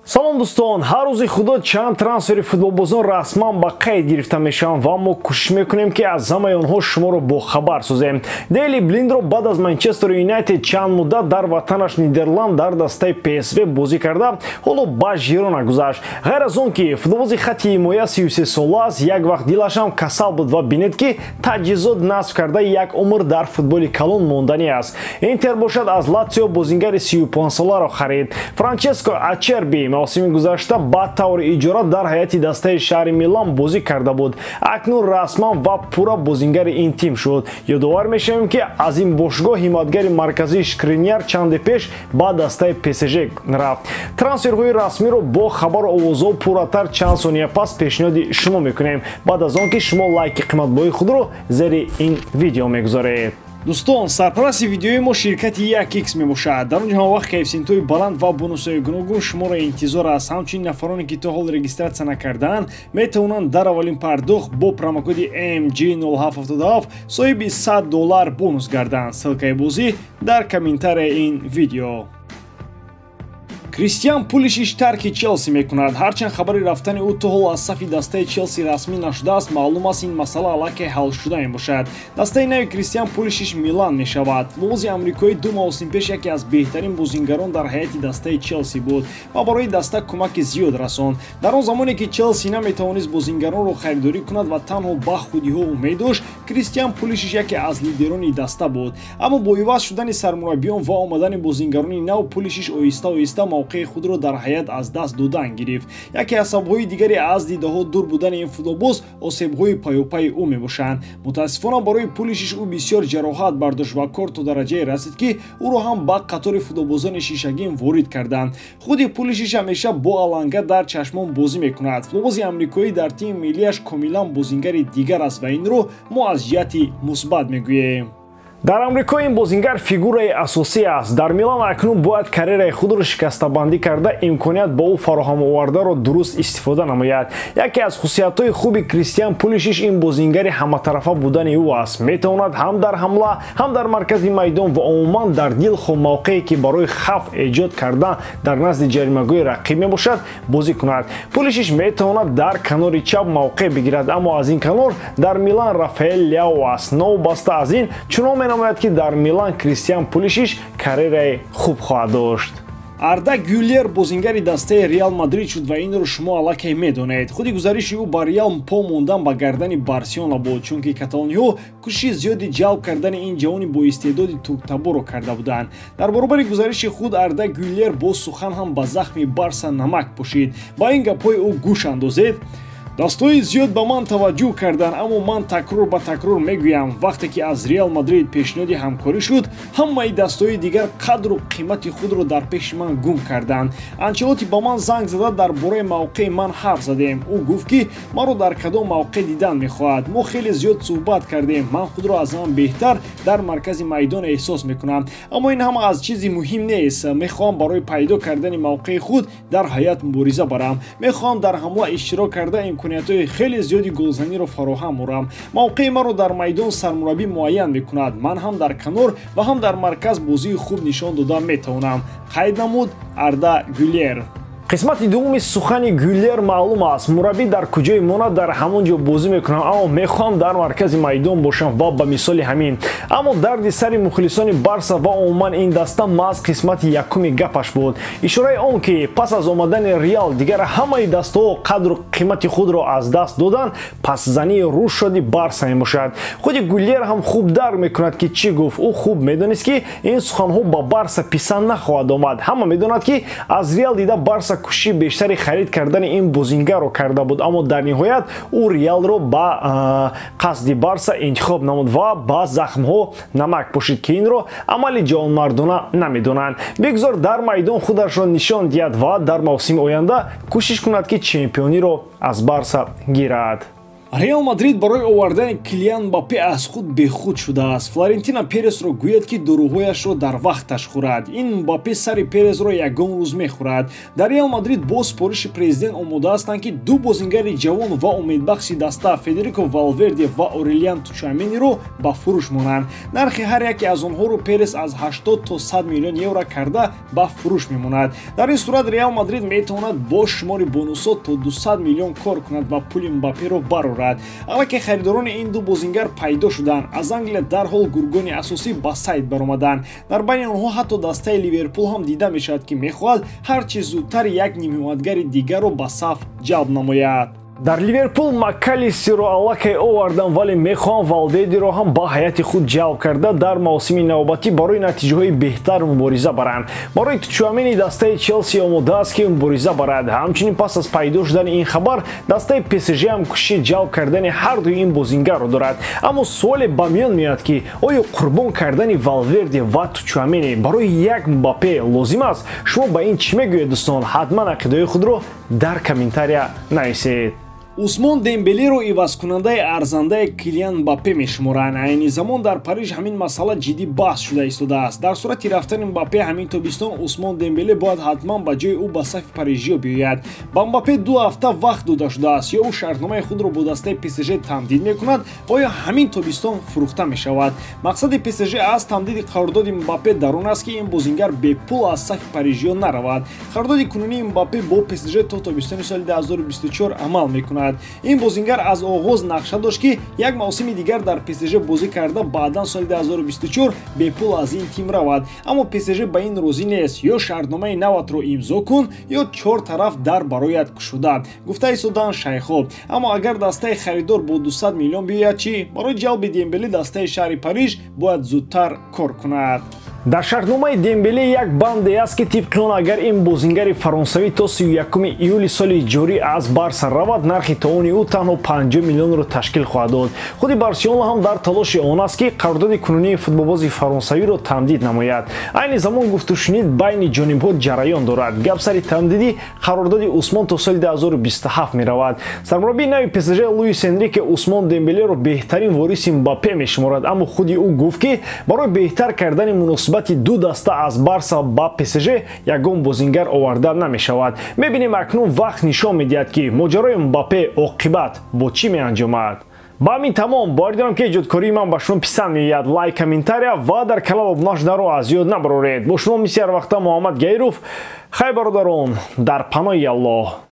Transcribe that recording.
Салом, дӯстон! Ҳар рӯзи худо чанд трансфери футболбозон расман ба қайд гирифта мешаванд ва мо кӯшиш мекунем, ки аз ҳамаи онҳо шуморо бохабар созем. Дейли Блиндро баъд аз Манчестер Юнайтед чанд муддат дар ватанаш Нидерланд дар дастаи ПСВ бозӣ карда, ҳоло ба Жирона гузашт. Ғайр аз он ки футболбози хатти ҳимоя 33 сола аст, як вақт дилашам касал буд ва бинед, ки таҷҳизот насб карда, як умр дар футболи калон монданӣ аст. Интер бошад, аз Латсио бозингари 35 соларо харид. Франческо Ачерби мавсими гузашта ба таври иҷора дар ҳайати дастаи шаҳри Милан бозӣ карда буд, акнун расман ва пурра бозингари ин тим шуд. Ёдовар мешавем, ки аз ин бошгоҳ ҳимоятгари марказии Шкриняр чанде пеш ба дастаи ПСЖ рафт. Трансферҳои расмиро бо хабару овозҳо пурратар чанд сония пас пешниҳоди шумо мекунем, баъд аз он ки шумо лайки қиматбоҳои худро зери ин видео мегузоред. Дӯстон, сарпарасти видеои мо ширкати 1x мебошад. Дар он ҷо ҳамавақт коэффисиентҳои баланд ва бонусҳои гуногун шуморо интизор аст. Ҳамчунин нафароне, ки то ҳол регистратсия накардаанд, метавонанд дар аввалин пардохт бо промокоди MG0777 соҳиби 100 доллар бонус гарданд. Ссылкаи бозӣ дар комментарияи ин видео. Кристиан Пулишич тарки Челси мекунад. Ҳарчанд хабари рафтани ӯ то ҳол аз сафи дастаи Челси расмӣ нашудааст, маълум аст, ин масъала аллакай ҳалшуда мебошад. Дастаи нави Кристиан Пулишич Милан мешавад. Футболбози амрикоӣ 2 мавсим пеш яке аз беҳтарин бозингарон дар ҳайати дастаи Челси буд ва барои даста кӯмаки зиёд расонд. Дар он замоне ки Челси наметавонист бозингаронро харидорӣ кунад ва танҳо ба худиҳо умед дошт, Кристиан Пулишич яке аз лидерони даста буд. Аммо бо иваз шудани сармураббиён ва омадани бозингарони нав, Пулишич оҳиста оҳиста мавқеи худро дар ҳайат аз даст додан гирифт. Яке аз сабабҳои дигари аз дидаҳо дур будани ин футболбоз осебҳои паёпайи ӯ мебошанд. Мутаассифона барои Пулишич, ӯ бисёр ҷароҳат бардошт ва кор то дараҷае расид, ки ӯро ҳам ба қатори футболбозони шишагин ворид карданд. Худи Пулишич ҳамеша бо аланга дар чашмон бозӣ мекунад. Футболбози амрикоӣ дар тими миллиаш комилан бозингари дигар аст ва инро мо аз ҷиҳати мусбат мегӯем. Дар Амрико ин бозингар фигураи асосӣ аст. Дар Милан акнун бояд карьераи худро шикастабандӣ карда, имконият ба ӯ фароҳам овардаро дуруст истифода намояд. Яке аз хусусиятҳои хуби Кристиан Пулишич ин бозингари ҳаматарафа будани ӯ аст. Метавонад ҳам дар ҳамла, ҳам дар маркази майдон ва умуман дар дилхоҳ мавқее, ки барои хавф эҷод кардан дар назди ҷаримагоҳи рақиб мебошад, бозӣ кунад. Пулишич метавонад дар канори чап мавқеъ бигирад, аммо аз ин канор дар Милан Рафаэл Ляо аст. Новобаста аз ин, чунон менамояд, ки дар Милан Кристиан Пулишич карьераи хуб хоҳад дошт. Арда Гюлер бозингари дастаи Реал Мадрид шуд ва инро шумо аллакай медонед. Худи гузариши ӯ ба Реал по мондан ба гардани Барселона буд, чунки каталониҳо кӯшиши зиёди ҷалб кардани ин ҷавони боистеъдоди турктаборро карда буданд. Дар баробари гузариши худ Арда Гюлер бо сухан ҳам ба захми Барса намак пӯшид. Ба ин гапҳои ӯ гӯш андозед. Дастҳои зиёд ба ман таваҷҷӯҳ карданд, аммо ман такрор ба такрор мегӯям: вақте ки аз Реал Мадрид пешниҳоди ҳамкорӣ шуд, ҳамаи дастҳои дигар қадру қимати худро дар пеши ман гум карданд. Анчелоти ба ман занг зада, дар бораи мавқеи ман ҳарф задем. Ӯ гуфт, ки маро дар кадом мавқеъ дидан мехоҳад. Мо хеле зиёд суҳбат кардем. Ман худро аз ҳама беҳтар дар маркази майдон эҳсос мекунам, аммо ин ҳама аз чизи муҳим нест. Мехоҳам барои пайдо кардани мавқеи худ дар ҳайат мубориза барам. Мехоҳам дар ҳамла иштирок карда, имкониятҳои хеле зиёди голзаниро фароҳам орам. Мавқеи маро дар майдон сармураббӣ муайян мекунад. Ман ҳам дар канор ва ҳам дар марказ бозии хуб нишон дода метавонам, қайд намуд Арда Гюлер. Қисмати дуввуми сухани Гюллер маълум аст: мураббӣ дар куҷое монад, дар ҳамон ҷо бозӣ мекунам, аммо мехоҳам дар маркази майдон бошам ва ба мисоли ҳамин. Аммо дарди сари мухлисони Барса ва умуман ин даста маҳз қисмати якуми гапаш буд. Ишораи он ки пас аз омадани Реал дигар ҳамаи дастаҳо қадру қимати худро аз даст доданд, пасзании рӯшоди Барса мебошад. Худи Гуллер ҳам хуб дарк мекунад, ки чӣ гуфт. Ӯ хуб медонист, ки ин суханҳо ба Барса писанд нахоҳад омад. Ҳама медонад, ки аз Реал дида Барса кӯшиши бештари харид кардани ин бозингарро карда буд, аммо дар ниҳоят ӯ Реалро ба қасди Барса интихоб намуд ва ба захмҳо намак пӯшид, ки инро амали ҷавонмардона намедонанд. Бигзор дар майдон худашро нишон диҳад ва дар мавсими оянда кӯшиш кунад, ки чемпиониро аз Барса гирад. Реал Мадрид барои овардани Килиан Мбаппе аз худ бехуд шудааст. Флорентино Пересро гӯяд, ки доруҳояшро дар вақташ хӯрад. Ин Мбаппе сари Пересро ягон рӯз мехӯрад. Дар Реал Мадрид бо супориши президент омода ҳастанд, ки ду бозингари ҷавон ва умедбахши даста Федерико Валверде ва Орелиан Тучамениро ба фурӯш монанд. Нархи ҳар яке аз онҳоро Перес аз 80 то 100 миллион евро карда ба фурӯш мемонад. Дар ин сурат Реал Мадрид метавонад бо шумори бонусҳо то 200 миллион кор кунад ва пули Мбапперо барорад. Аллакай харидорони ин ду бозингар пайдо шуданд. Аз Англия дарҳол гургони асосӣ ба сайт баромаданд. Дар байни онҳо ҳатто дастаи Ливерпул ҳам дида мешавад, ки мехоҳад ҳар чӣ зудтар як нимҳимоятгари дигарро ба саф ҷалб намояд. Дар Ливерпул Макалистерро аллакай оварданд, вале мехоҳанд Валвердеро ҳам ба ҳайати худ ҷалб карда дар мавсими навбатӣ барои натиҷаҳои беҳтар мубориза баранд. Барои Тучуамени дастаи Челси омода аст, ки мубориза барад. Ҳамчунин пас аз пайдо шудани ин хабар дастаи ПСЖ ҳам кӯшиши ҷалб кардани ҳар дуи ин бозингарро дорад. Аммо суоле ба миён меояд, ки оё қурбон кардани Валверде ва Тучуамени барои як Мбаппе лозим аст? Шумо ба ин чӣ мегӯед, дӯстон? Ҳатман ақидаҳои худро дар комментария нависед. Усмон Дембелеро ивазкунандаи арзандаи Килиан Мбаппе мешуморанд. Айни замон дар Париж ҳамин масъала ҷиддӣ баҳс шуда истодааст. Дар сурати рафтани Мбаппе ҳамин тобистон Усмон Дембеле бояд ҳатман ба ҷои ӯ ба сафи парижиё биёяд. Ба Мбаппе 2 ҳафта вақт дода шудааст. Ё ӯ шартномаи худро бо дастаи ПСЖ тамдид мекунад, ва ё ҳамин тобистон фурӯхта мешавад. Мақсади ПСЖ аз тамдиди қарордоди Мбаппе дар он аст, ки ин бозингар бепул аз сафи парижиё наравад. Қарордоди кунунии Мбаппе бо ПСЖ то тобистони соли 2024 амал мекунад. Ин бозингар аз оғоз нақша дошт, ки як мавсими дигар дар ПСЖ бозӣ карда баъдан соли 2024 бепул аз ин тим равад. Аммо ПСЖ ба ин розӣ нест. Ё шартномаи наватро имзо кун, ё чор тараф дар барояд кушода, гуфта истодаанд шайхҳо. Аммо агар дастаи харидор бо 200 миллион биёяд чӣ? Барои ҷалби Дембеле дастаи шаҳри Париж бояд зудтар кор кунад. Дар шартномаи Дембеле як банде аст, ки тибқи он агар ин бозингари фаронсавӣ то 31 июли соли ҷорӣ аз Барса равад, нархи таони ӯ танҳо 50 миллионро ташкил хоҳад дод. Худи Барселона ҳам дар талоши он аст, ки қарордоди кунунии футболбози фаронсавиро тамдид намояд. Айни замон гуфтушунид байни ҷонибҳо ҷараён дорад. Гап сари тамдиди қарордоди Усмон то соли 2027 меравад. Сармураббии нави ПСЖ Луис Энрике Усмон Дембелеро беҳтарин вориси Мбаппе мешуморад, аммо худи ӯ гуфт, ки барои беҳтар кардани муносибати ду даста аз Барса ба ПСЖ ягон бозингар оварда намешавад. Мебинем, акнун вақт нишон медиҳад, ки моҷарои Мбаппе оқибат бо чӣ меанҷомад. Ба ҳамин тамом. Боварӣ дорам, ки эҷодкории ман ба шумо писанд меояд. Лайк, комментария ва дар канал обуна шуданро аз ёд набароред. Бо шумо мисли ҳар вақта Муҳаммад Гаиров. Хайр, бародарон, дар паноҳи Аллоҳ.